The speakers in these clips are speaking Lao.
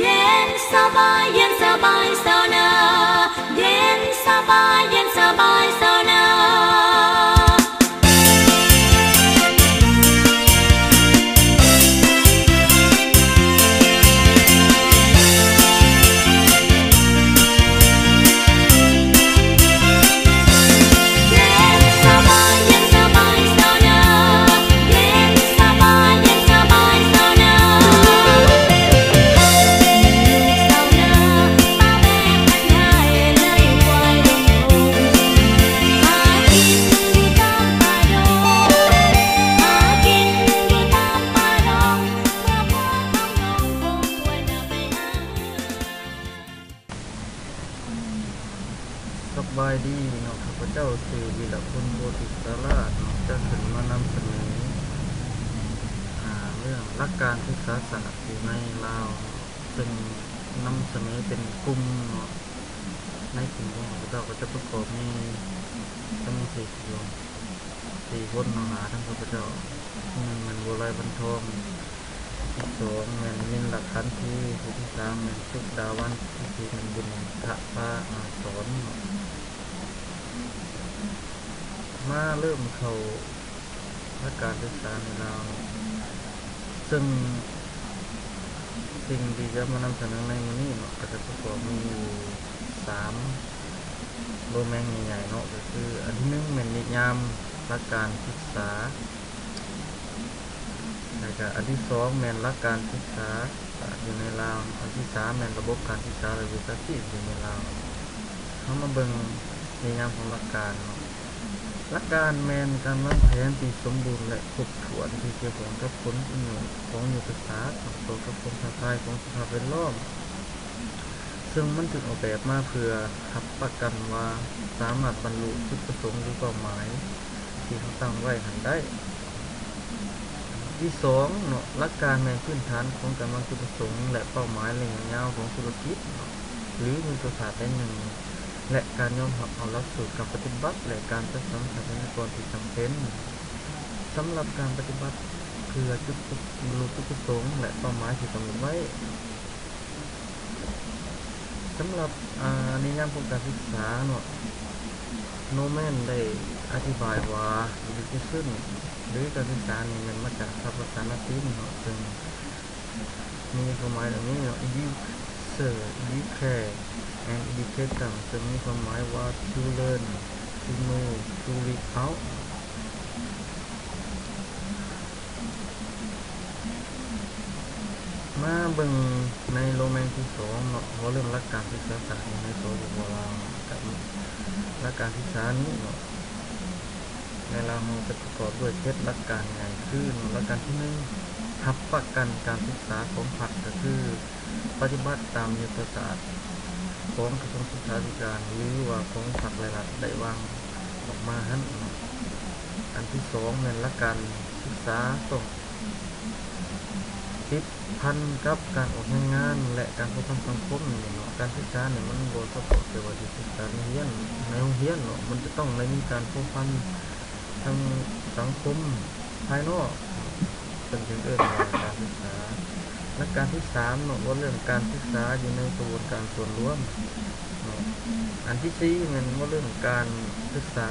ເຢັນສະບາຍ ເຢັນສະບາຍຊາວນາ ເຢັນສະບາຍ ເຢັນສະບາຍຊາວນາ. ສະບາຍດີເນາະ ຂ້າພະເຈົ້າຊື່ ວິລະພົນ ໂພທິສາລາດເນາະ ຈະຂຶ້ນມານຳສະເໜີ ອາ ເລື່ອງຫຼັກການສຶກສາສາດຢູ່ໃນລາວ ເຊິ່ງນຳສະເໜີເປັນກຸ່ມເນາະ. ໃນກຸ່ມຂອງຂ້າພະເຈົ້າກໍຈະປະກອບມີສະມາຊິກຢູ່ ສີ່ຄົນເນາະ ຫາທັງຂ້າພະເຈົ້າ. ທີໜຶ່ງແມ່ນ ບົວໄລ ວັນທອງ, ທີສອງແມ່ນ ມິນ ລັກຂັນທີ, ທີສາມແມ່ນ ສຸດດາວັນ, ທີສີ່ແມ່ນ ບຸນທະພາ ອາ ສອນເນາະ. ມາເລີ່ມເຂົ້າ ຫຼັກການສຶກສາໃນລາວ ເຊິ່ງສິ່ງທີ່ຈະມານຳສະເໜີໃນມື້ນີ້ເນາະ ກໍຈະປະກອບມີຢູ່ສາມໂດແມນໃຫຍ່ໆເນາະ ກໍຄືອັນທີໜຶ່ງແມ່ນນິຍາມຫຼັກການສຶກສາ ແລ້ວກະອັນທີສອງແມ່ນຫຼັກການສຶກສາ ສາດຢູ່ໃນລາວ, ອັນທີສາມແມ່ນລະບົບການສຶກສາ ແລະ ວິຊາຊີບຢູ່ໃນລາວ. ເຮົາມາເບິ່ງນິຍາມຂອງຫຼັກການເນາະ. ຫຼັກການແມ່ນການວາງແຜນທີ່ສົມບູນ ແລະ ຄົບຖ້ວນ ທີ່ກ່ຽວຂ້ອງກັບຜົນປະໂຫຍດຂອງຍຸດທະສາດ ຕໍ່ກັບຄວາມທ້າທາຍຂອງສະພາບແວດລ້ອມ, ເຊິ່ງມັນຖືກອອກແບບມາເພື່ອຮັບປະກັນວ່າສາມາດບັນລຸຈຸດປະສົງ ຫຼື ເປົ້າໝາຍທີ່ເຮົາຕັ້ງໄວ້ຫັ້ນໄດ້. ທີສອງເນາະ, ຫຼັກການແມ່ນພື້ນຖານຂອງການວາງຈຸດປະສົງ ແລະ ເປົ້າໝາຍໄລຍະຍາວຂອງທຸລະກິດເນາະ ຫຼື ຍຸດທະສາດໃດໜຶ່ງ ແລະ ການຍອມຮັບເອົາຫຼັກສູດການປະຕິບັດ ແລະ ການຈັດສັນຊັບພະຍາກອນທີ່ຈຳເປັນສຳລັບການປະຕິບັດເພື່ອຈຸດປະ ບັນລຸຈຸດປະສົງ ແລະ ເປົ້າໝາຍທີ່ກຳນົດໄວ້. ສຳລັບ ອາ ນິຍາມຂອງການສຶກສາເນາະ, ໂນແມນໄດ້ອະທິບາຍວ່າ ເອດູເຄເຊິນ ຫຼື ການສຶກສານີ້ ແມ່ນມາຈາກສັບພາສາລາຕິນເນາະ ເຊິ່ງມີຄວາມໝາຍດັ່ງນີ້ເນາະ, educere, educare and educatum, ເຊິ່ງມີຄວາມໝາຍວ່າ to learn, to know, to read out. ມາເບິ່ງໃນໂລແມນທີສອງເນາະ, ເວົ້າເລື່ອງຫຼັກການສຶກສາສາດໃນ ສປປ ລາວ ກັບຫຼັກການສຶກສານີ້ເນາະ. ໃນລາວເຮົາຈະປະກອບດ້ວຍເຈັດຫຼັກການໃຫຍ່ ຄື ເນາະ, ຫຼັກການທີໜຶ່ງ ຮັບປະກັນການສຶກສາຂອງພັກ ກໍຄື ປະຕິບັດຕາມຍຸດທະສາດຂອງກະຊວງສຶກສາທິການ ຫຼືວ່າຂອງພັກ ແລະ ລັດໄດ້ວາງອອກມາຫັ້ນເນາະ. ອັນທີສອງແມ່ນຫຼັກການສຶກສາຕ້ອງຕິດພັນກັບການອອກແຮງງານ ແລະ ການພົວພັນສັງຄົມນີ້ເນາະ. ການສຶກສານີ້ມັນບໍ່ສະເພາະແຕ່ວ່າຊິສຶກສາໃນຮຽນ ໃນໂຮງຮຽນເນາະ, ມັນຈະຕ້ອງໄດ້ມີການພົວພັນ ທັງສັງຄົມພາຍນອກ ເພິ່ນຈຶ່ງເອີ້ນວ່າການສຶກສາ. ແລະ ການທີສາມເນາະ ເວົ້າເລື່ອງການສຶກສາຢູ່ໃນຂະບວນການສ່ວນລວມເນາະ. ອັນທີສີ່ແມ່ນເວົ້າເລື່ອງການສຶກສາ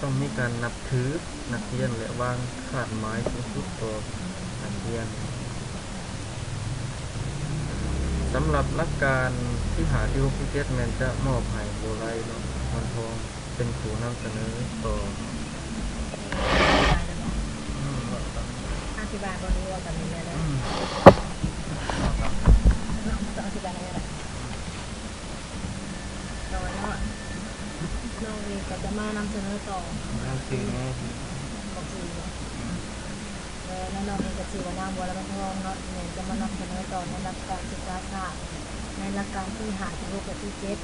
ຕ້ອງມີການນັບຖືນັກຮຽນ ແລະ ວາງຄາດໝາຍສູງສຸດຕໍ່ນັກຮຽນ. ສຳລັບຫຼັກການທີຫ້າ ທີຫົກ ທີເຈັດ ແມ່ນຈະມອບໃຫ້ໂບໄລເນາະ ວັນທອງ ເປັນຜູ້ນຳສະເໜີຕໍ່. ອະທິບາຍບໍ່ຮູ້ວ່າກັນນີ້ແຫຼະເນາະ. ອືມ ເນາະ ຕ້ອງອະທິບາຍໃຫ້ໄດ້. ໂດຍເນາະ ນ້ອງເອງກໍຈະມານຳສະເໜີຕໍ່. ໜັງສືແມ່ ບອກຊື່. ອືມ ແລະ ນ້ອງເອງກໍຊື່ວ່າ ນາງ ບົວລະວັນທອງ ເນາະ ແມ່ນຈະມານຳສະເໜີຕໍ່ໃນຫຼັກການສຶກສາສາດ ໃນຫຼັກການທີຫ້າ ທີຫົກ ແລະ ທີເຈັດ.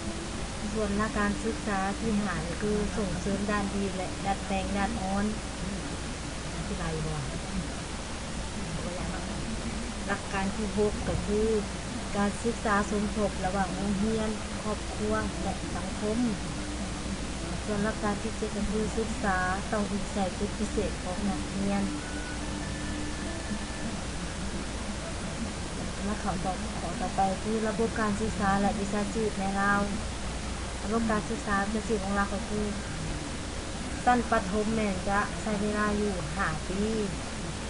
ສ່ວນຫຼັກການສຶກສາທີຫ້ານີ້ຄື ສົ່ງເສີມດ້ານດີ ແລະ ດັດແປງດ້ານອ່ອນ. ອະທິບາຍຢູ່ບໍ່? ບໍ່ຢາກເນາະ. ຫຼັກການທີຫົກ ກໍຄື ການສຶກສາສົມທົບລະຫວ່າງໂຮງຮຽນ, ຄອບຄົວ ແລະ ສັງຄົມ. ສ່ວນຫຼັກການທີເຈັດ ກໍຄື ສຶກສາຕ້ອງອີງໃສ່ຈຸດພິເສດຂອງນັກຮຽນ. ມາເຂົ້າຕໍ່ ຂໍ້ຕໍ່ໄປຄືລະບົບການສຶກສາ ແລະ ວິຊາຊີບໃນລາວ. ລະບົບການສຶກສາ ວິຊາຊີບຂອງລາວກໍຄື ຊັ້ນປະຖົມແມ່ນຈະໃຊ້ເວລາຢູ່ຫ້າປີ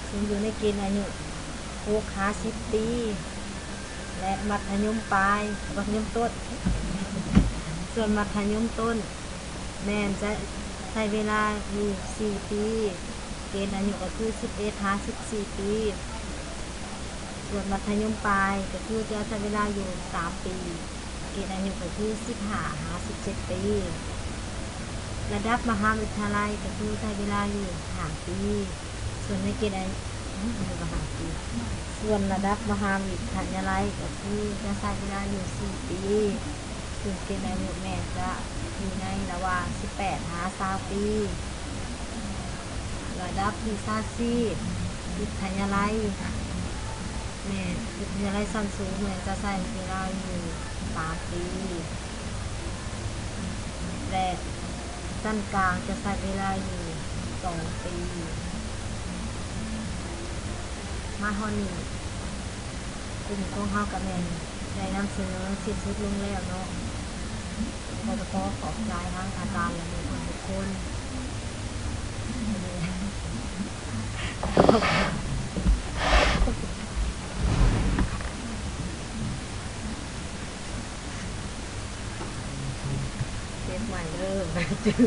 ຊຶ່ງຢູ່ໃນເກນອາຍຸຫົກຫາສິບປີ ແລະ ມັດທະຍົມປາຍ ມັດທະຍົມຕົ້ນ ສ່ວນມັດທະຍົມຕົ້ນ ແມ່ນຈະໃຊ້ເວລາຢູ່ສີ່ປີ ເກນອາຍຸກໍຄືສິບເອັດຫາສິບສີ່ປີ ສ່ວນມັດທະຍົມປາຍກໍຄືຈະໃຊ້ເວລາຢູ່ສາມປີ ເກນອາຍຸກໍຄືສິບຫ້າຫາສິບເຈັດປີ. ລະດັບມະຫາວິທະຍາໄລກໍຄືໃຊ້ເວລາຢູ່ຫ້າປີ ສ່ວນໃນເກນອາຍຸ ອາຍຸກໍຫ້າປີ ສ່ວນລະດັບມະຫາວິທະຍາໄລກໍຄືຈະໃຊ້ເວລາຢູ່ສີ່ປີ ຊຶ່ງເກນອາຍຸແມ່ນຈະຢູ່ໃນລະຫວ່າງສິບແປດຫາຊາວປີ. ລະດັບວິຊາຊີບ ວິທະຍາໄລ ແມ່ນວິທະຍາໄລຊັ້ນສູງແມ່ນຈະໃຊ້ເວລາຢູ່ສາມປີ ແລະ ຊັ້ນກາງຈະໃຊ້ເວລາຢູ່ສອງປີ. ມາຮອດນີ້ ກຸ່ມຂອງເຮົາກໍແມ່ນໄດ້ນຳສະເໜີສິ້ນສຸດລົງແລ້ວເນາະ. ກໍຂໍຂອບໃຈທາງອາຈານ ແລະ ໝູ່ເພື່ອນທຸກຄົນ. ເກັບໃໝ່ເດີ້.